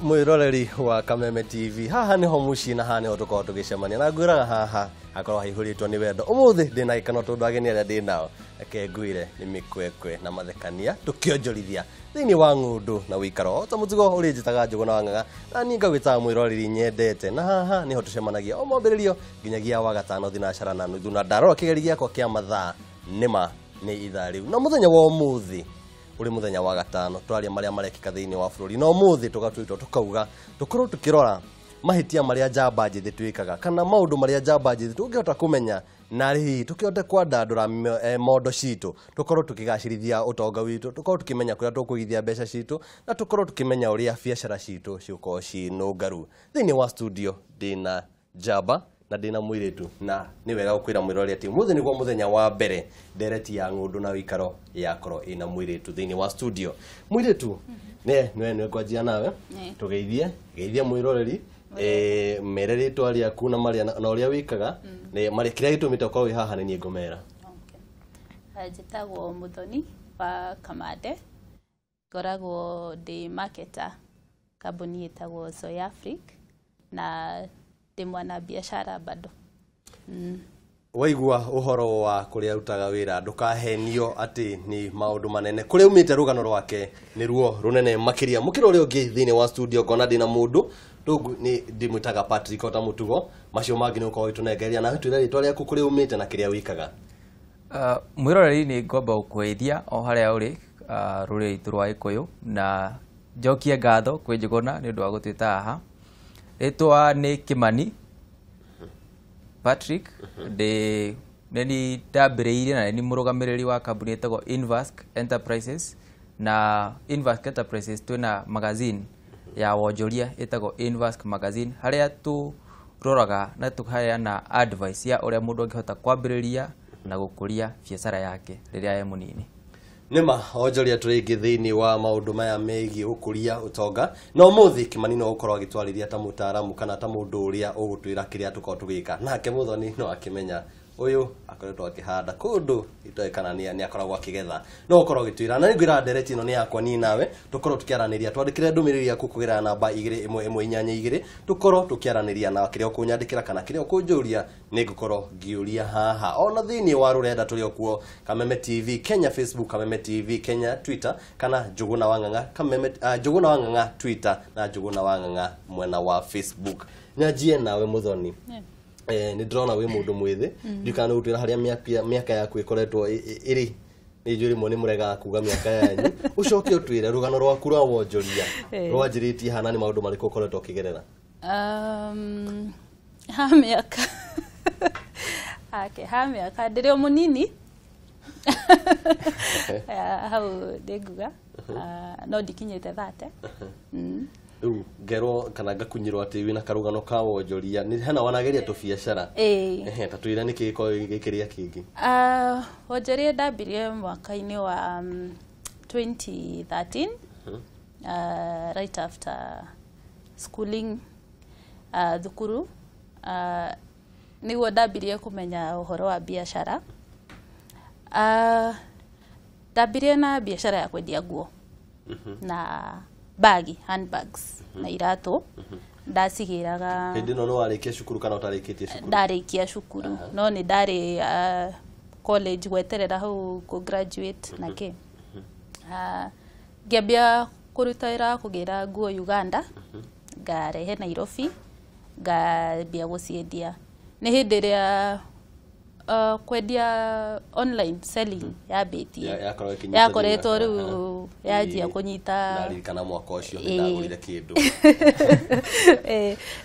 Mwiroreri wa Kameme TV, haha niho muciĩ na haha niho tũkoragwo tũgĩcemania na ngwĩraga haha hakorwo haihũrĩtwo nĩ wendo. Ũmũthĩ ndĩna gĩkeno tondũ ageni arĩa ndĩ nao, reke ngwĩre, nĩ mĩkwekwe na mathekania tũkĩonjorithia thĩinĩ wa ng'ũndũ na wĩikaro. O ta mũtugo ũrĩ njĩtaga Njũgũna wa Ng'ang'a na niĩ ngagwĩtaga mwĩroreri nyendete, na haha niho tũcemanagia o mwambĩrĩrio nginyagia wa gatano thinacara na nuthu, na ndarora kĩgeri gĩakwa kĩa mathaa nĩma nĩ ithaa rĩu. Na mũthenya wa ũmũthĩ uri muthenya wa gatano, twaria maria marekika thiini wa bururi, na umuthi tugatuitwo tukauga tukorwo tukirora mahitia maria njamba njithi twikaga kana maundu maria njamba njithi tungihota kumenya, na hihi tukihote kwandandura mondo citu, tukorwo tukigacirithia utonga witu, tukorwo tukimenya kuria tukuigithia mbeca citu, na tukorwo tukimenya uria biacara citu cigukorwo ci nungaru. Thiini wa studio ndina njamba na ndina mwiritu, na ni wega gukwira mwirori ati umuthi niguo muthenya wa mbere ndereti ya ng'ũndũ na wĩikaro yakorwo ina mwiritu thiini wa studio. Mwiritu, ne nwe nwe kwanjia nawe, tugeithie geithia mwiroreri, mere ritwa riaku na maria na uria wikaga ne maria kiria gitumite ukorwo wi haha ni niĩ ngũmera. Njĩtagwo Muthoni wa Kamande, ngoragwo ndĩ marketer kambuni ĩtagwo Soyafric, na ndĩ mwana biashara bado. Waigua uhoro wa kuria rutaga wira, ndukahenio ati ni maundu manene. Kuria umite rugano rwake ni ruo runene makiria mukira uria ungi thiini wa studio. Ngona ndina mundu ndungu ni ndimwitaga Patrick ota mutugo macio mangi ni ukorwo utunengeria na twira ritwa riaku, kuria umite na kiria wikaga. Mwiroreri ni ngomba gukwĩithia o harĩa ũrĩ, rũrĩrĩ rwitũ rwa Gĩkũyũ, na njokie ngatho kwĩ Njũgũna nĩ ũndũ wa gũtwĩta haha. Rĩtwa nĩ Kimani Patrick, ndĩ nĩ ndambĩrĩirie na nĩ mũrũgamĩrĩri wa kambuni ĩtagwo Invask Enterprises, na Invask Enterprises twĩna magazine ya wonjoria ĩtagwo Invask Magazine, harĩa tũroraga na tũkaheana advice ya ũrĩa mũndũ angĩhota kwambĩrĩria na gũkũria biacara yake rĩrĩa e mũnini. Nĩma onjoria tũrĩ thĩinĩ wa maũndũ maya megiĩ ũkũria ũtonga, na ũmũthĩ Kimani no ũkorwo agĩtwarĩria ta mũtaaramu kana ta mũndũ ũrĩa ũgũtwĩra kĩrĩa tũkorwo tũgĩka. Nake Muthoni no akĩmenya ũyũ akoretwo akĩhanda kũndũ itoĩ kana nĩ akoragwo akĩgetha, no ũkorwo ũgĩtwĩra. Na nĩngwĩra ndereti ĩno nĩ yakwa niĩ nawe, tũkorwo tũkĩaranĩria. Twandĩkĩre ndũmĩrĩri yaku kũgerera namba 21182, tũkorwo tũkĩaranĩria na kĩrĩa ũkũnyandĩkĩra kana kĩrĩa ũkũnjũria nĩ ngũkorwo ngĩũria haha. Ona thĩinĩ wa rũrenda tũrĩ o kuo, Kameme TV Kenya Facebook, Kameme TV Kenya Twitter, kana Njũgũna wa Ng'ang'a, Kameme, Njũgũna wa Ng'ang'a Twitter na Njũgũna wa Ng'ang'a mwena wa Facebook. Nyanjie nawe Muthoni. Nĩ ndĩrona wĩ mũndũ mwĩthĩ, ndiũ kana nĩ ũgũtwĩra harĩa mĩaka yaku ĩkoretwo ĩrĩ. Nĩ njũĩ rĩmwe nĩ mũregaga kuga mĩaka yanyu. Ũcoke ũtwĩre rũgano rwaku rwa wonjoria rwanjĩrĩtie hana, nĩ maũndũ marĩkũ ũkoretwo ũkĩgerera? Ha mĩaka. Okay, ha mĩaka ndĩrĩ o mũnini. Hau ndĩnguga, no ndikinyĩte 30. Rĩu ngerwo kana ngakunyirwo atĩ wĩna karũgano ka wonjoria, nĩ hena wanageria tũbiacara. Ehe, ta twĩre nĩkĩ gĩkoragwo gĩkĩrĩa kĩngĩ. Wonjoria ndambirie mwaka-inĩ wa 2013, right after schooling, thukuru, nĩguo ndambirie kũmenya ũhoro wa biacara. Ndambirie na biacara ya kwendia nguo na bagi, handbags na iratũ. Ndacigĩraga. Hĩndĩ ĩno nĩ warĩkia cukuru kana ũtarĩkĩtie cukuru? Ndarĩkia cukuru, no nĩ ndarĩ college gweterera hau kũ graduate na kĩ. Ngĩambia kũruta wĩra wa kũgĩra nguo Uganda, ngarehe Nairobi, ngambia gũciendia. Nĩ hĩndĩ ĩrĩa kwendia online selling yambĩtie. Yakorwo ĩkĩnyita. Yakoretwo rĩu yanjia kũnyita. Ndaririkana mwaka ũcio nĩ ndagũrire kĩndũ.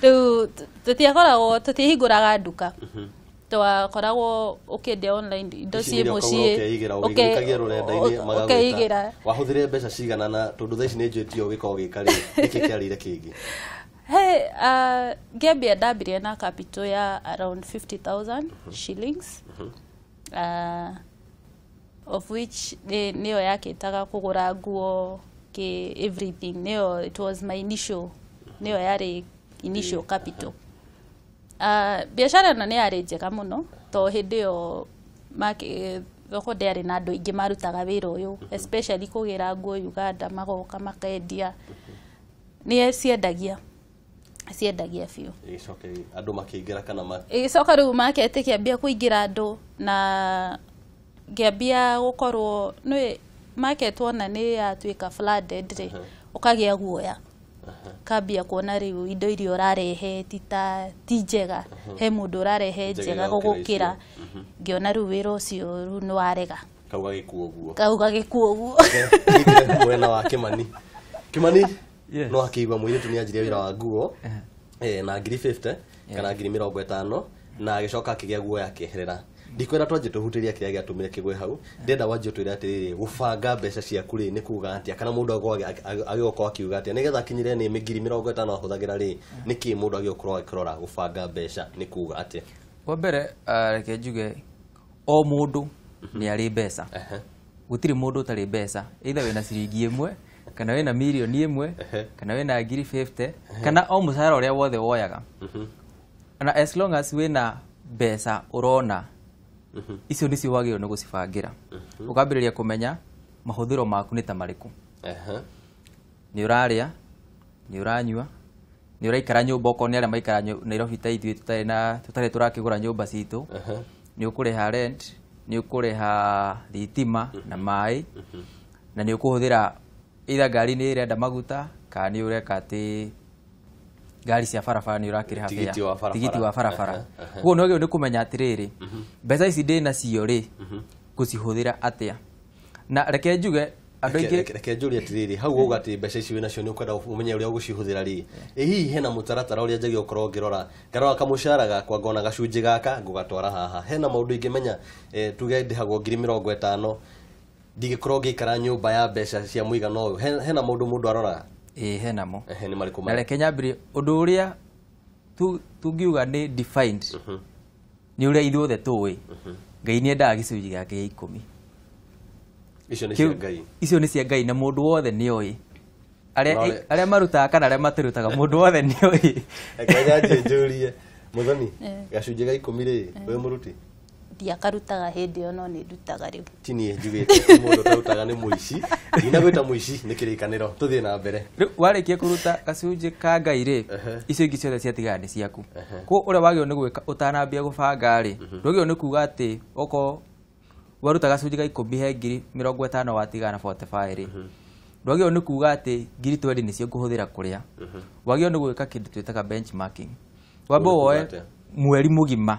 Rĩu tũtiakoragwo tũtiahingũraga nduka, twakoragwo ũkĩendia online indo Ici ciĩ nĩrĩo mũciĩ. ũkeigĩra ũgĩikagia rũrenda-inĩ magagwĩta. Ũkeigĩra. Wahũthĩrire mbeca cigana, na tondũ thaa ici nĩ njũĩ tiyo ũgĩkorwo ũgĩka rĩ, nĩkĩ kĩarĩire kĩngĩ? Hey, ngĩambia ndambirie na capital ya around 50,000 shillings, of which nĩyo yakĩtaga kũgũra nguo kĩ everything, nĩyo it was my initial, nĩyo yarĩ initial capital. Biacara ĩno nĩ yarĩ njega mũno to hĩndĩ ĩyo thoko ndĩarĩ na andũ aingĩ marutaga wĩra ũyũ, especially kũgĩra nguo Uganda magoka makendia. Nĩ ciendagia, ciendagia biũ. Ĩgĩcoka andũ makĩingĩra kana ma Ĩgĩcoka rĩu market ĩkĩambia kũingĩra andũ, na ngĩambia gũkorwo nĩ market wona nĩ yatuĩka flooded rĩ, ũkagĩa guoya, kambia kuona rĩu indo iria ũrarehe ti ta ti njega, he mũndũ ũrarehe Njega njega gũkĩra gũgũkĩra. Icio. Ngĩona rĩu wĩra ũcio rĩu nĩ warega. Kau gagĩkua ũguo. Kau gagĩkua ũguo. Ingĩre mwena wa Kimani. Kimani, Yes. no akĩigua mũirĩtu nĩ anjirie wĩra wa nguo na ngiri 50 kana ngiri 50, na agĩcoka akĩgĩa guoya akĩeherera. Ndikwenda twanjie tũhutĩrie kĩrĩa gĩatũmire kĩgwe hau. Ndĩrenda wanjie ũtwĩre atĩrĩrĩ, gũbanga mbeca ciaku rĩ nĩ kuga atĩa, kana mũndũ agĩgũkorwo akiuga atĩa nĩgetha akinyĩre nĩ ngiri 50 ahũthagĩra rĩ, nĩkĩ mũndũ agĩgũkorwo akĩrora gũbanga mbeca nĩ kuga atĩa? Wa mbere, reke njuge o mũndũ nĩ arĩ mbeca. Gũtirĩ mũndũ ũtarĩ mbeca, either wĩna ciringi 1 kana wĩna mirioni 1 kana wĩna ngiri 50 kana o mũcara ũrĩa wothe woyaga. Na as long as wĩna mbeca ũrona, icio nĩcio wagĩrĩirwo nĩ gũcibangĩra. Ũkambĩrĩria kũmenya mahũthĩro maku nĩ ta marĩkũ. Nĩ ũrarĩa, nĩ ũranyua, nĩ ũraikara nyũmba, okorwo nĩ arĩa maikara Nairobi ta ithuĩ tũtarĩ na tũtarĩ tũrakĩgũra nyũmba citũ, nĩ ũkũrĩha rent, nĩ ũkũrĩha thitima na maĩ, na nĩ ũkũhũthĩra either ngari nĩ ĩrenda maguta kana nĩ ũreka atĩ ngari cia barabara nĩ ũrakĩrĩha Tigiti fare. wa barabara. Tigiti wa barabara. Aha. Koguo nĩ wagĩrĩirwo nĩ kũmenya atĩrĩrĩ, mbeca ici ndĩ nacio rĩ, ngũcihũthĩra atĩa. Na reke njuge andũ aingĩ Reke njũrie atĩrĩrĩ, hau wauga atĩ mbeca ici wĩnacio nĩ ũkwenda ũmenye ũrĩa ũgũcihũthĩra rĩ, ĩ hihi hena mũtaratara ũrĩa njagĩrĩirwo gũkorwo ngĩrora, ngarora kamũcara gakwa ngona gacunjĩ gaka ngũgatwara haha? Hena maũndũ ingĩmenya, tuge ndĩhagwo ngiri 50, ndingĩkorwo ngĩikara nyũmba ya mbeca cia mũigana ũyũ? Hena maũndũ mũndũ aroraga? Ĩĩ, henamo. Ehe, nĩ marĩkũ Na maya? reke nyambĩrĩrie ũndũ ũrĩa tungiuga nĩ defined, nĩ ũrĩa ithuothe tũĩ, Ngai nĩ endaga gĩcunjĩ gĩake gĩa 10. Icio nĩ cia Ngai. Icio nĩ cia Ngai, na mũndũ wothe nĩ oĩ, arĩa Na arĩa marutaga kana arĩa matirutaga, mũndũ wothe nĩ oĩ. Reke nyanjie njũrie Mũthoni, gacunjĩ ga 10 rĩ, wĩ mũruti? Ndiakarutaga hĩndĩ ĩyo, no nĩ ndutaga rĩu. Ti niĩ njugĩte mũndũ ũtarutaga nĩ mũici. Ndinagwĩta mũici, nĩ kĩrĩkanĩro. Tũthiĩ na mbere. Rĩu warĩkia kũruta gacunjĩ ka Ngai rĩ, icio ingĩ ciothe ciatigara nĩ ciaku. Koguo ũrĩa wagĩrĩirwo nĩ gwĩka ũtanambia gũbanga rĩ, ndwagĩrĩirwo nĩ kuga atĩ okorwo waruta gacunjĩ ga 10 he ngiri 50 watigara na 45 rĩ, ndwagĩrĩirwo nĩ kuga atĩ ngiri 20 nĩcio ngũhũthĩra kũrĩa. Wagĩrĩirwo nĩ gwĩka kĩndũ twĩtaga benchmarking. Wambe Ũguo nĩ woe kuga atĩa? Mweri mũgima,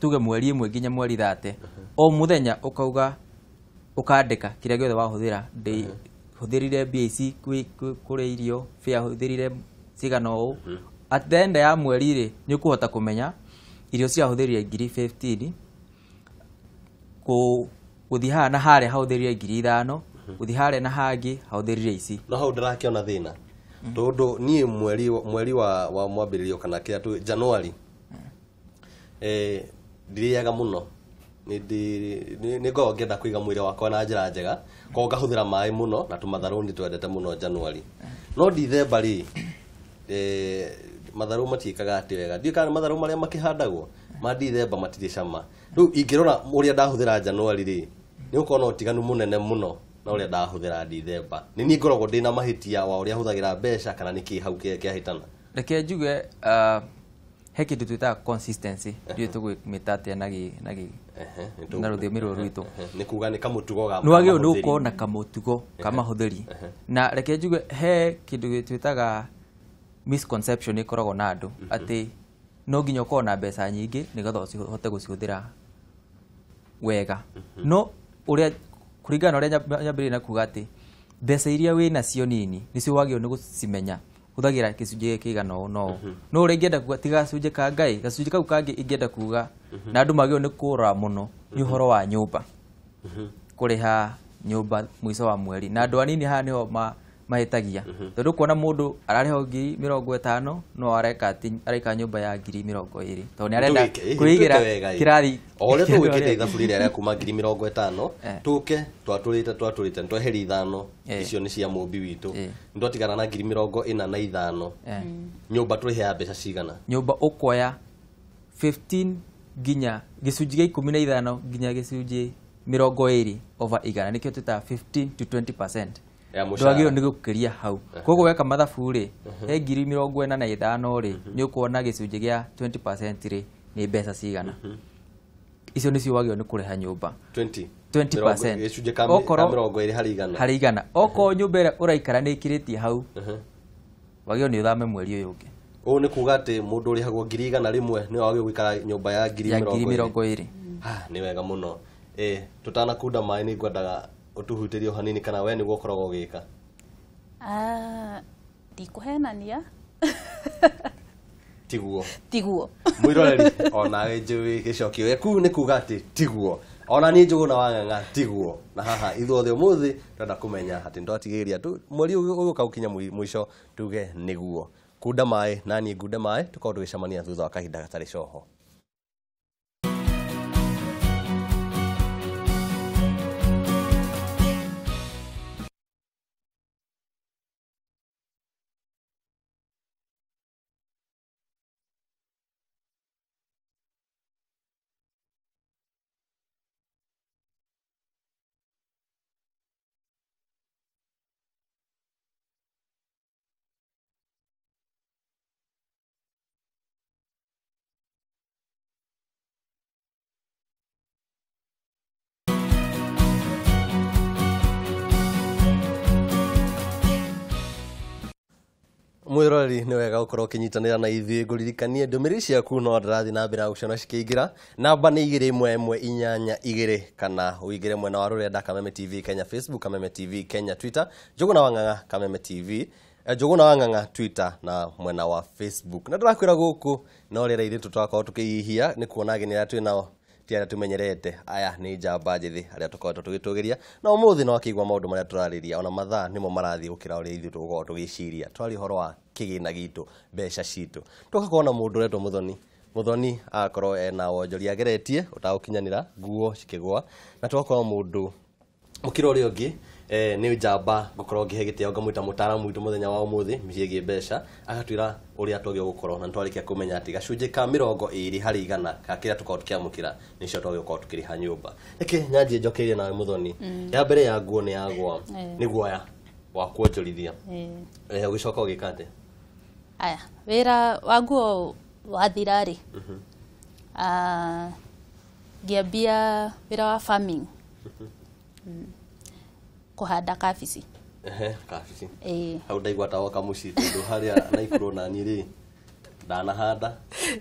tuge mweri 1 nginya mweri 30, o mũthenya ũkauga, ũkandĩka kĩrĩa gĩothe wahũthĩra. Ndĩ hũthĩrire mbia ici kũrĩa irio, fare hũthĩrire cigana ũũ. At the end ya mweri rĩ, nĩ ũkũhota kũmenya irio ciahũthĩrire ngiri 15, gũthiĩ haha na harĩa hahũthĩrire ngiri 5, gũthiĩ harĩa na hangĩ hahũthĩrire ici. No hau ndĩrakĩona thĩna, tondũ niĩ mweri wa mwambĩrĩrio kana kĩrĩa tu January, ndirĩaga mũno. Nĩ ngoragwo ngĩenda kũiga mwĩrĩ wakwa na njĩra njega, koguo ngahũthĩra maĩ mũno na tũmatharũ nĩ twendete mũno January. No Dithemba rĩ, matharũ matiĩkaga atĩ wega. Ndiũĩ kana nĩ matharũ marĩa makĩhandagwo ma Dithemba matirĩ cama. Rĩu ingĩrora ũrĩa ndahũthĩra January rĩ, nĩ gũkorwo na ũtiganu mũnene mũno na ũrĩa ndahũthĩra Dithemba. Nĩ niĩ ngoragwo ndĩna mahĩtia wa ũrĩa hũthagĩra mbeca, kana nĩkĩ hau kĩahĩtana? Reke njuge, he kĩndũ twĩtaga consistency, ndiũĩ tũgũmĩta atĩa na gĩ na gĩ na rũthiomi rũrũ rwitũ. Nĩ kuga nĩ kamũtugo ga Nĩ wagĩrĩirwo nĩ mahũthĩri. gũkorwo na kamũtugo ka mahũthĩri. Na reke njuge he kĩndũ twĩtaga misconception ĩkoragwo na andũ atĩ no nginya ũkorwo na mbeca nyingĩ nĩgetha ũhote gũcihũthĩra wega. No ũrĩa kũringana na ũrĩa nyambĩrĩirie na kuga atĩ mbeca iria wĩ nacio nini nĩcio wagĩrĩirwo nĩ gũcimenya hũthagĩra gĩcunjĩ gĩkĩ kĩigana ũũ na ũũ. No ũrĩa ingĩenda kuga ti gacunjĩ ka Ngai, gacunjĩ kau kangĩ ingĩenda kuga na andũ magĩrĩirwo nĩ kũrora mũno nĩ ũhoro wa nyũmba, kũrĩha nyũmba mũico wa mweri. Na andũ anini haha nĩho mahĩtagia, tondũ kuona mũndũ ararĩhwo ngiri 50 no areka atĩ araikara nyũmba ya ngiri 20 tondũ nĩ arenda kwĩigĩra Tũgĩke wega ĩ. kĩrathi. O ũrĩa tũgwĩkĩte ithabu rĩrĩa rĩa kuma ngiri 50, tũke twatũrĩte nĩ tweheria 5, icio nĩ cia mũmbi witũ, nĩ twatigana na ngiri 45. Nyũmba tũrĩheaga mbeca cigana? Nyũmba ũkoya 15 nginya gĩcunjĩ gĩa 15 nginya gĩcunjĩ 20 over 100, nĩkĩo twĩtaga 15 to 20%. Ndwagĩrĩirwo nĩ gũkĩria hau. Koguo weka mathabu rĩ, he ngiri 45 rĩ, nĩ ũkuona gĩcunjĩ gĩa 20% rĩ nĩ mbeca cigana. Icio nĩcio wagĩrĩirwo nĩ kũrĩha nyũmba. 20 20%. Gĩcunjĩ ka 20 harĩ igana. Harĩ igana. Okorwo nyũmba ĩrĩa ũraikara nĩ ĩkĩrĩtie hau, wagĩrĩirwo nĩ ũthame mweri ũyũ ũngĩ. Ũũ nĩ kuga atĩ mũndũ ũrĩhagwo 100,000 nĩwe wagĩrĩirwo gũikara nyũmba ya ngiri 20. Nĩ wega mũno. Tũtanakunda maĩ nĩ ngwendaga ũtũhutĩrie o hanini kana we nĩguo ũkoragwo ũgĩka? Ndikũhenania. Tiguo. Tiguo. Mwĩroreri onawe njũĩ gĩcokio gĩaku nĩ kuga atĩ tiguo. Ona niĩ Njũgũna wa Ng'ang'a tiguo. Na haha ithuothe ũmũthĩ tũrenda kũmenya atĩ nĩtwatigĩrĩria tu mweri ũyũ ũgũka gũkinya mũico tuge nĩguo. Kunda maĩ na niĩ ngunde maĩ tũkorwo tũgĩcemania thutha wa kahinda gatarĩ coho. Mwĩroreri nĩ wega gũkorwo ũkĩnyitanĩra na ithuĩ ngũririkanie ndũmĩrĩri ciaku no ndĩrathiĩ na mbere na gũciona cikĩingĩra. Namba nĩ 21182 kana ũingĩre mwena wa rũrenda Kameme TV Kenya Facebook, Kameme TV Kenya Twitter, Njũgũna wa Ng'ang'a Kameme TV, Njũgũna wa Ng'ang'a Twitter na mwena wa Facebook. Na ndĩrakwĩra gũkũ no rĩera ithuĩ tũtwakorwo tũkĩhihia nĩ kuona ageni arĩa twĩ nao ti arĩa tumenyerete. Aya nĩ njamba njĩthĩ arĩa tũkoretwo tũgĩtũgĩria na ũmũthĩ no akĩigua maũndũ marĩa tũrarĩria ona mathaa nĩmo marathiĩ gũkĩra ũrĩa ithuĩ tũgũkorwo tũgĩciria. Twaria ũhoro wa kĩgĩna gitũ, mbeca citũ. Tũgakorwo na mũndũ ũretwo Mũthoni. Mũthoni agakorwo ena wonjoria ageretie ũtagũkinyanĩra, nguo cikĩgũa, na tũgakorwo mũndũ mũkĩra ũrĩa ũngĩ nĩ njamba ngũkorwo ngĩhe gĩtĩo ngamwĩta mũtaaramu witũ mũthenya wa ũmũthĩ ciĩgiĩ mbeca, agatwĩra ũrĩa twagĩrĩirwo gũkorwo na nĩtwarĩkia kũmenya atĩ gacunjĩ ka 20 harĩ igana ka kĩrĩa tũkoragwo tũkĩamũkĩra nĩcio twagĩrĩirwo gũkorwo tũkĩrĩha nyũmba. Reke nyanjie njokeirie nawe Mũthoni. Ya mbere ya nguo nĩ yagwa, nĩ guoya wa kuonjorithia. Ũgĩcoka ũgĩka atĩa? Aya, wĩra wa nguo wathira rĩ, ngĩambia wĩra wa farming. Kũhanda kabici. Kabici. Hau ndaigua ta woka mũciĩ tondũ harĩa Naikuru nani rĩ ndanahanda.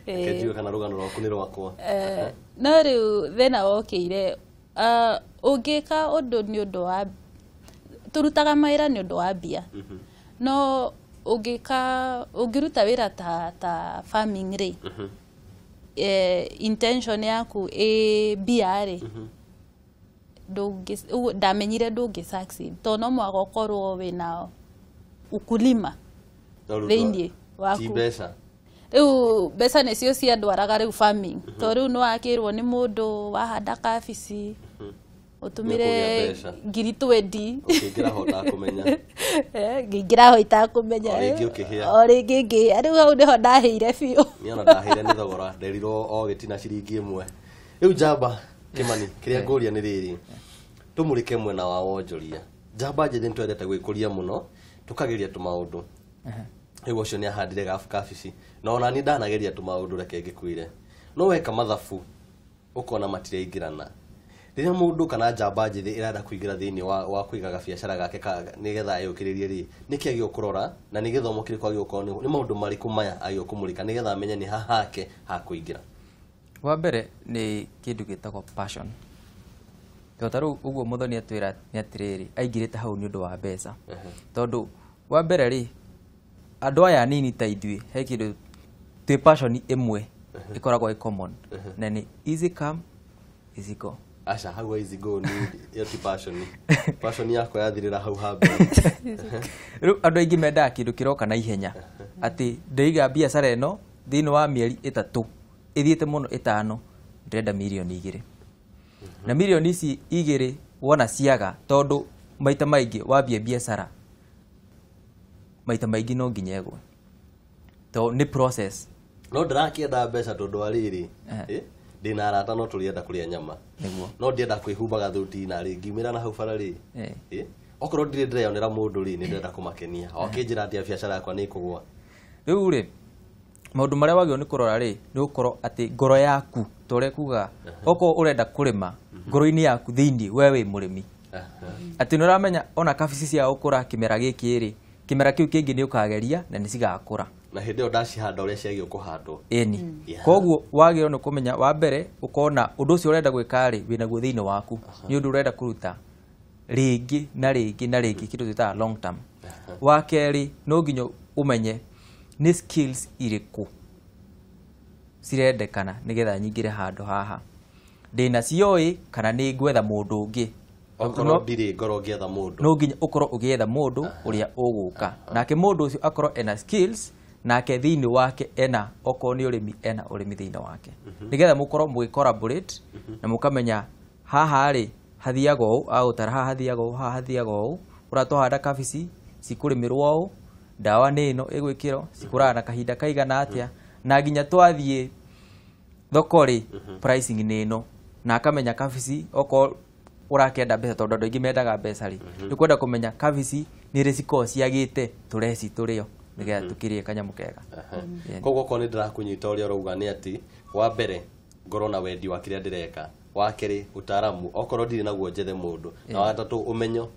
Reke njigue kana rũgano rwaku nĩ rwakwa. No rĩu thĩna wokĩire, ũngĩka ũndũ nĩ ũndũ wa tũrutaga mawĩra nĩ ũndũ wa mbia. No ũngĩka ũngĩruta wĩra ta farming rĩ, intention yaku ĩ mbia rĩ, ndamenyire ndũngĩ succeed tondũ no mũhaka ũkorwo wĩna ukulima thĩinĩ waku. Ti mbeca. Rĩu mbeca nĩcio ciandwaraga rĩu farming tondũ rĩu nĩwakĩrwo nĩ mũndũ wahanda kabici ũtũmĩre ngiri 20. Ũkĩingĩra ho ũtakũmenya. Ngĩingĩra ho itakũmenya. O rĩngĩ ũkĩhĩa. O rĩngĩ ngĩhĩa. Rĩu hau nĩho ndahĩire biũ. Niĩ ona ndahĩire nĩ thogora, nderirwo o gĩtina ciringi 1. Rĩu njamba Kĩmani, kĩrĩa ngũria nĩ rĩrĩ, tũmũrĩke mwena wa wonjoria. Njamba njĩthĩ nĩ twendete gwĩkũria mũno, tũkageria tũmaũndũ. Rĩu ũcio nĩ ahandire kabici, na ona niĩ ndanageria tũmaũndũ reke ngĩkwĩre. No weka mathabu ũkona matiraingĩrana. Rĩrĩa mũndũ kana njamba njĩthĩ ĩrenda kũingĩra thĩinĩ wa kũiga gabiacara gake nĩgetha eyũkĩrĩrie rĩ, nĩkĩ agĩrĩirwo kũrora na nĩ gĩthomo kĩrĩkũ agĩrĩirwo gũkorwo nĩ maũndũ marĩkũ maya agĩrĩirwo kũmũrĩka nĩgetha amenye nĩ ha hake ha kũingĩra? Wa mbere nĩ kĩndũ gĩtagwo passion. Tondũ ta rĩu ũguo Mũthoni atwĩra nĩ atĩrĩrĩ, aingĩrĩte hau nĩ ũndũ wa mbeca. Tondũ wa mbere rĩ, andũ aya anini ta ithuĩ he kĩndũ twĩ passion ĩmwe ĩkoragwo ĩ common na nĩ easy come easy go. Aca hau easy go nĩ ĩyo ti passion. Passion yakwa yathirĩra hau ha mbere. Rĩu andũ aingĩ mendaga kĩndũ kĩroka na ihenya, atĩ ndĩiga biacara ĩno thĩinĩ wa mĩeri 3 ĩthiĩte mũno 5 ndĩrenda mirioni 2. Na mirioni ici 2 wona ciaga, tondũ maita maingĩ wambia biacara maita maingĩ no nginya ĩgwe, tondũ nĩ process. No ndĩrakĩenda mbeca tondũ wa rĩrĩ, ndĩna arata no tũrĩenda kũrĩa nyama. Nĩguo. No ndienda kwĩhumbaga thuti na rĩ ngiumĩra na hau bara rĩ. Okorwo ndirĩ ndĩreyonera mũndũ rĩ, nĩ ndĩrenda kũmakenia. O akĩnjĩra atĩ biacara yakwa nĩ ĩkũgũa. Rĩu rĩ, maũndũ marĩa wagĩrĩirwo nĩ kũrora rĩ, nĩ gũkorwo atĩ ngoro yaku, ta ũrĩa kugaga, okorwo ũrenda kũrĩma, ngoro-inĩ yaku thĩinĩ we wĩ mũrĩmi. Atĩ nĩ ũramenya ona kabici cia gũkũra kĩmera gĩkĩ rĩ, kĩmera kĩu kĩngĩ nĩ ũkageria na nĩ cigakũra. Na hĩndĩ ĩyo ndacihanda ũrĩa ciagĩrĩirwo kũhandwo. Ĩni. Koguo wagĩrĩirwo nĩ kũmenya wa mbere ũkona ũndũ ũcio ũrenda gwĩka rĩ, wĩnaguo thĩinĩ waku. Nĩ ũndũ ũrenda kũruta rĩngĩ na rĩngĩ na rĩngĩ, kĩndũ twĩtaga long term. Wa kerĩ, no nginya ũmenye nĩ skills irĩkũ cirendekana nĩgetha nyingĩre handũ haha. Ndĩna cio kana nĩ ngwetha mũndũ ũngĩ. Okorwo ndirĩ ngorwo ngĩetha mũndũ. No nginya ũkorwo ũgĩetha mũndũ ũrĩa ũgũka. Nake mũndũ ũcio akorwo ena skills, nake thĩinĩ wake ena, okorwo nĩ ũrĩmi, ena ũrĩmi thĩinĩ wake. Nĩgetha mũkorwo mũgĩ collaborate na mũkamenya haha rĩ hathiaga ũũ, agũtara haha hathiaga ũũ, haha hathiaga ũũ, ũrĩa twahanda kabici cikũrĩmĩrwo ũũ, ndawa nĩ ĩno ĩgwĩkĩrwo, cikũraga na kahinda kaigana atĩa, na nginya twathiĩ thoko rĩ, pricing nĩ ĩno. Na akamenya kabici okorwo ũrakĩenda mbeca, tondũ andũ aingĩ mendaga mbeca rĩ, nĩ kwenda kũmenya kabici nĩ rĩ cikoragwo ciagĩte, tũrehe citũrĩo nĩgetha tũkĩrĩe kanyamũ kega. Koguo okorwo nĩ ndĩrakũnyita ũrĩa ũrauga nĩ atĩ wa mbere ngorwo na wendi wa kĩrĩa ndĩreka, wa kerĩ ũtaaramu, okorwo ndirĩ naguo njethe mũndũ, na wa gatatũ ũmenyo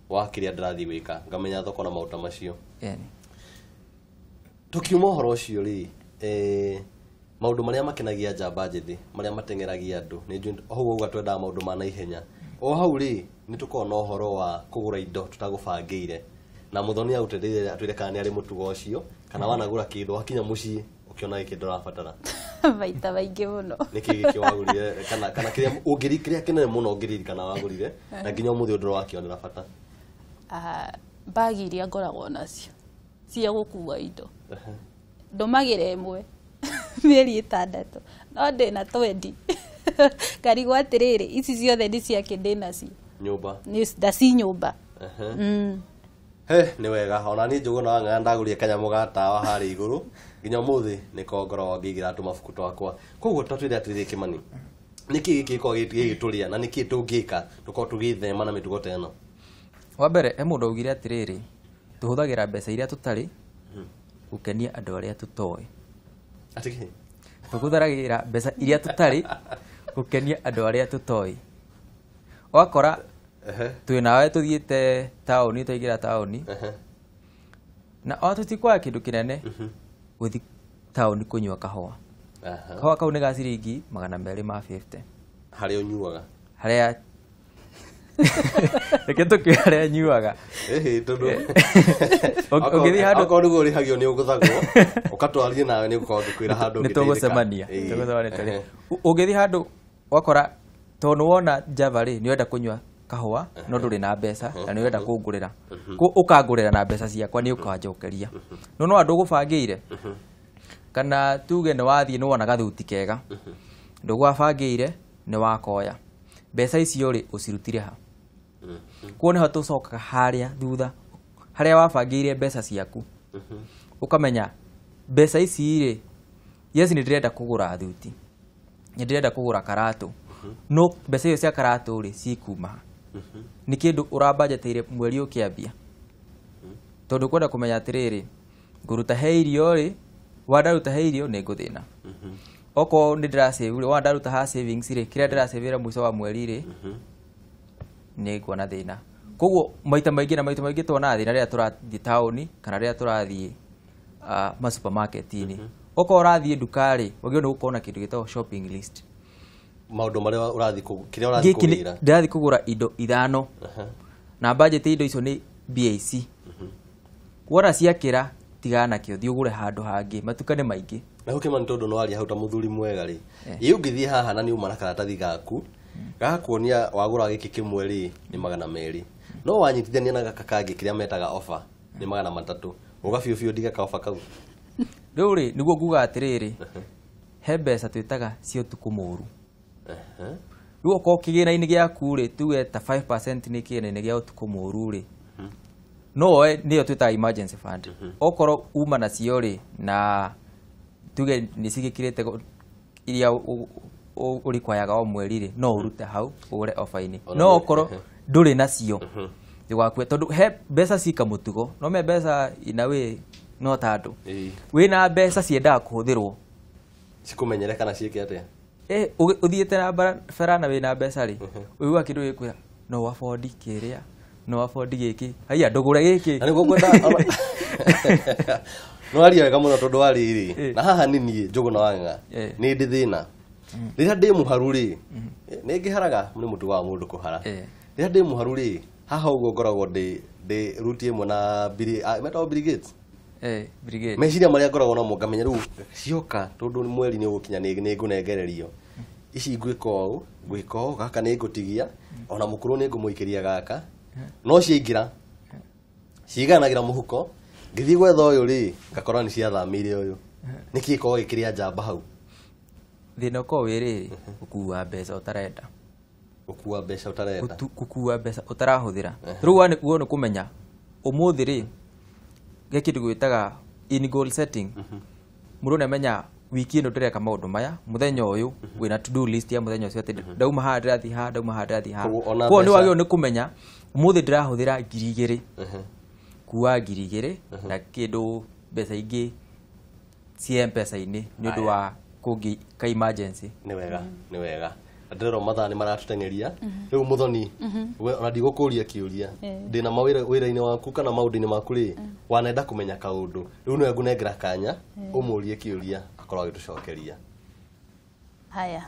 wa kĩrĩa ndĩrathiĩ gwĩka, ngamenya thoko na maũndũ macio. Tukiuma ũhoro ũcio rĩ, maũndũ marĩa makenagia njamba njĩthĩ, marĩa mateng'eragia andũ, nĩ njũĩ hau wauga twendaga maũndũ ma naihenya. O hau rĩ, nĩ tũkoragwo na ũhoro wa kũgũra indo tũtagũbangĩire. Na Mũthoni agũteithĩrĩria atwĩre kana nĩ arĩ mũtugo ũcio, kana wanagũra kĩndũ wakinya mũciĩ ũkĩona gĩkĩ ndũrabatara. Maita maingĩ mũno. Nĩkĩ gĩkĩ wagũrire, kana kĩrĩa ũngĩri, kĩrĩa kĩnene mũno ũngĩririkana wagũrire, na nginya ũmũthĩ ũndũ ũrakĩonera bata? Bagi iria ngoragwo nacio cia gũkua indo. Ndũmagĩra ĩmwe mĩeri 6, no ndĩna 20. Ngarigwo atĩrĩrĩ, ici ciothe nĩ ciake ndĩnacio. Nyũmba. Nĩ ndaci nyũmba. He, nĩ wega. Ona niĩ Njũgũna wa Ng'ang'a ndagũrire kanyamũ ga tawa harĩa igũrũ, nginya ũmũthĩ nĩko ngoragwo ngĩigĩra tũmabuku twakwa. Koguo ta twĩre atĩrĩrĩ Kĩmani, nĩkĩ gĩkĩ gĩkoragwo gĩgĩtũrĩa na nĩkĩ tũngĩka tũkorwo tũgĩthema na mĩtugo ta ĩno? Wa mbere, he mũndũ augire atĩrĩrĩ, tũhũthagĩra mbeca iria tũtarĩ gũkenia andũ arĩa tũtoĩ. Atĩ kĩ? Tũhũthagĩra mbeca iria tũtarĩ gũkenia andũ arĩa tũtoĩ. Wakora twĩ nawe tũthiĩte taũni, twaingĩra taũni, na o tũtikwaga kĩndũ kĩnene gũthiĩ taũni kũnyua kahũa. Kahũa kau nĩ ga ciringi 250. Harĩa ũnyuaga? Harĩa reke tũkiuge harĩa nyuaga. Ĩhĩ, tondũ Ũngĩthiĩ handũ okorwo nĩguo ũrĩhagio nĩ ũgũthagwo, ũkatwaria nawe nĩ ũgũkorwo ngĩkwĩra handũ Nĩ tũgũcemania. Ĩĩ. Tũgũcemania tũrĩ. Ũngĩthiĩ handũ wakora tondũ nĩ wona Java rĩ, nĩ ũrenda kũnyua kahũa no ndũrĩ na mbeca na nĩ ũrenda kũngũrĩra. Ũkangũrĩra na mbeca ciakwa nĩ ũkanjokeria. No no andũ ũgũbangĩire. Kana tuge nĩ wathiĩ nĩ wona gathuti kega. Ndũgwabangĩire nĩ wakoya. Mbeca icio rĩ ũcirutire ha? Kuo nĩho tũcokaga harĩa thutha, harĩa wabangĩire mbeca ciaku. Ũkamenya mbeca ici rĩ, yes nĩ ndĩrenda kũgũra thuti, nĩ ndĩrenda kũgũra karatũ, no mbeca icio cia karatũ rĩ cikuma ha? Nĩ kĩndũ ũrambanjetĩire mweri ũkĩambia. Tondũ kwenda kũmenya atĩrĩrĩ, ngũruta he irio rĩ, wandaruta he irio nĩ ngũthĩna. Okorwo nĩ ndĩra save rĩ, wandaruta ha savings rĩ, kĩrĩa ndĩrasavĩra mũico wa mweri rĩ, nĩ nguona thĩna. Koguo maita maingĩ na maita maingĩ tuonaga thĩna rĩrĩa tũrathiĩ taũni kana rĩrĩa tũrathiĩ ma supermarket-inĩ. Okorwo ũrathiĩ nduka rĩ, wagĩrĩirwo nĩ gũkorwo na kĩndũ gĩtagwo shopping list. Maũndũ marĩa ũrathiĩ kĩrĩa ũrathiĩ Gĩkĩ nĩ kũgĩra. ndĩrathiĩ kũgũra indo 5. Na budget ya indo icio nĩ mbia ici. Wona ciakĩra, tigana nakĩo, thiĩ ũgũre handũ hangĩ. Matuka nĩ maingĩ. Na hau Kĩmani, tondũ nĩ waria hau ta mũthuri mwega rĩ, ĩ ũngĩthiĩ haha na nĩ uma na karatathi gaku gakuonia wagũra gĩkĩ kĩmwe rĩ nĩ 200, no wanyitithania na gaka kangĩ kĩrĩa metaga offer nĩ 300, uga biũ biũ ndige ka offer kau. Rĩu rĩ, nĩguo nguga atĩrĩrĩ, he mbeca twĩtaga cia ũtukũ mũru. Rĩu okorwo kĩgĩna-inĩ gĩaku rĩ, tuge ta 5% nĩ kĩgĩna-inĩ gĩa ũtukũ mũru rĩ, no woe nĩyo twĩtaga emergency fund. Okorwo uma nacio rĩ, na tuge nĩ cigĩkĩrĩte iria ũrikwayaga o mweri rĩ, no ũrute hau ũgũre offer-inĩ. No okorwo ndũrĩ nacio, Ndũgakue tondũ he mbeca cika mũtugo no me mbeca ina wĩ no ta andũ. Ĩĩ. Wĩna mbeca ciendaga kũhũthĩrwo. Cikũmenyere kana ciĩke atĩa? Ũthiĩte na bara na wĩna mbeca rĩ, ũiguaga kĩndũ gĩkwĩra no afford kĩrĩa, no afford gĩkĩ, haiya ndũgũre gĩkĩ. Na nĩguo ngwenda no aria wega mũno tondũ wa rĩrĩ Ĩĩ. na haha nĩ niĩ Njũgũna wa Ng'ang'a Ĩĩ. nĩ ndĩ thĩna rĩrĩa ndĩ mũharu rĩ nĩ ngĩharaga nĩ mũtugo wa mũndũ kũhara Ĩĩ. rĩrĩa ndĩ mũharu rĩ haha ũguo ngoragwo ndĩ ruti ĩmwe na Bill metagwo Bill Gates. Bill Gates. Meciria marĩa ngoragwo namo ngamenya rĩu cioka tondũ mweri nĩ ũgũkinya nĩ ngũnengererio ici ngwĩka ũũ ngwĩka ũũ gaka nĩ ngũtigia ona mũkũrũ nĩ ngũmũikĩria gaka no ciaingĩra ciiganagĩra mũhuko ngĩthiĩ gwetha ũyũ rĩ ngakora nĩ ciathamĩire ũyũ nĩkĩ gĩkoragwo gĩkĩrĩa njamba hau? Thĩna ũkoragwo wĩ rĩrĩ, gũkua mbeca ũtarenda. Gũkua mbeca ũtarenda. Gũkua mbeca ũtarahũthĩra. Rĩu guo nĩ kũmenya ũmũthĩ rĩ he kĩndũ gwĩtaga in goal setting. Mũndũ nĩamenya wiki ĩno ndĩreka maũndũ maya mũthenya ũyũ wĩna to do list ya mũthenya ũcio atĩ ndauma haha ndĩrathiĩ haha ndauma haha ndĩrathiĩ haha. Koguo ona Koguo nĩ mbeca- wagĩrĩirwo nĩ kũmenya ũmũthĩ ndĩrahũthĩra 2,000 kua 2,000 na kĩndũ mbeca ingĩ ci M-Pesa-inĩ nĩ ũndũ wa kũngĩ ka emergency. Nĩ wega nĩ wega ndĩrona mathaa nĩ maratũteng'eria rĩu Muthoni we ona ndigũkũria kĩũria ndĩna mawĩra wĩra-inĩ waku kana maũndũ-inĩ maku rĩ wanenda kũmenya kaũndũ rĩu nĩwe ngũnengera kanya ũmũrie kĩũria akorwo agĩtũcokeria. Haya,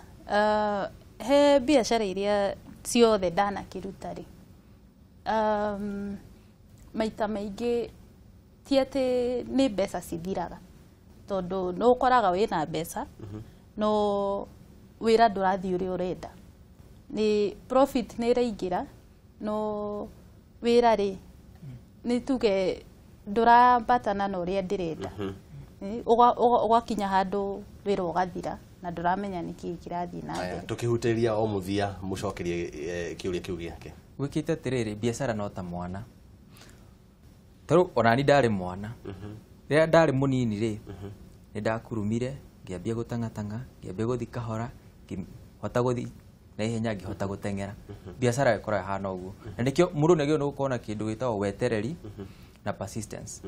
he biacara iria ciothe ndanakĩruta rĩ, maita maingĩ ti atĩ nĩ mbeca cithiraga tondũ nĩ ũkoraga wĩna mbeca no wĩra ndũrathiĩ ũrĩa ũrenda, nĩ profit nĩ ĩraingĩra no wĩra rĩ nĩ tuge ndũrambatana na ũrĩa ndĩrenda. Ũgakinya handũ wĩra ũgathira na ndũramenya nĩkĩĩ kĩrathiĩ na Aya, mbere. tũkĩhutĩria o mũthia mũcokerie kĩũria kĩu gĩake. Gwĩkĩte atĩrĩrĩ, biacara no ta mwana tarĩu onani ndarĩ mwana rĩrĩa ndarĩ mũnini rĩ nĩ ndakurumire ngĩambia gũtang'atang'a ngĩambia gũthiĩ kahora ngĩhota gũthiĩ na ihenya ngĩhota gũteng'era. Biacara ĩkoragwo ĩhana ũguo na nĩkĩo mũndũ nĩagĩrĩirwo nĩ gũkorwo na kĩndũ gĩtagwo wetereri na persistence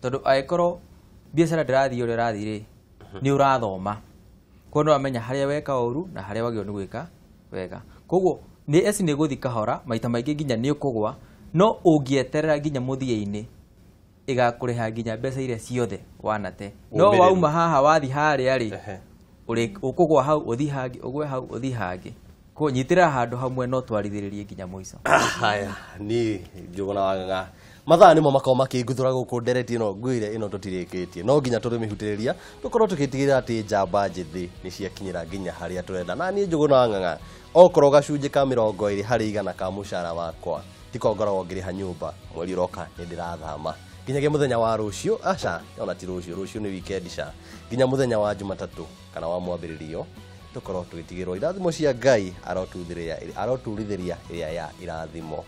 tondũ angĩkorwo biacara ndĩrathiĩ ũrĩa ĩrathiĩ rĩ nĩ ũrathoma koguo nĩ ũramenya harĩa weka ũru na harĩa wagĩrĩirwo nĩ gwĩka wega. Koguo nĩ eci nĩ gũthiĩ kahora maita maingĩ nginya nĩ ũkũgwa no ũngĩeterera nginya mũthia-inĩ ĩgakũrĩha nginya mbeca iria ciothe wanate. No Ũmĩrĩru. wauma haha wathiĩ harĩa rĩ Ehe. ũkũgwa hau ũthiĩ hangĩ ũgwe hau ũthiĩ hangĩ. Koguo nyitĩrĩra handũ hamwe no twarithĩrĩrie nginya mũico. Haya niĩ Njũgũna wa Ng'ang'a mathaa nĩmo makoragwo makĩnguthũra gũkũ ndereti ĩno ngwĩre ĩno tũtirĩkĩtie no nginya tũrĩmĩhutĩrĩria tũkorwo tũgĩtigĩrĩra atĩ njamba njĩthĩ nĩ ciakinyĩra nginya harĩa tũrenda. Na niĩ Njũgũna wa Ng'ang'a okorwo gacunjĩ ka 20 harĩ igana ka mũcara wakwa tiko ngoragwo ngĩrĩha nyũmba mweri ũroka nĩ ndĩrathama nginyagia mũthenya wa rũciũ aca ona ti rũciũ rũciũ nĩ weekend ca nginya mũthenya wa Jumatatũ kana wa mwambĩrĩrio tũkorwo tũgĩtigĩrwo irathimo cia Ngai aroturithĩria ĩrĩa ya irathimo.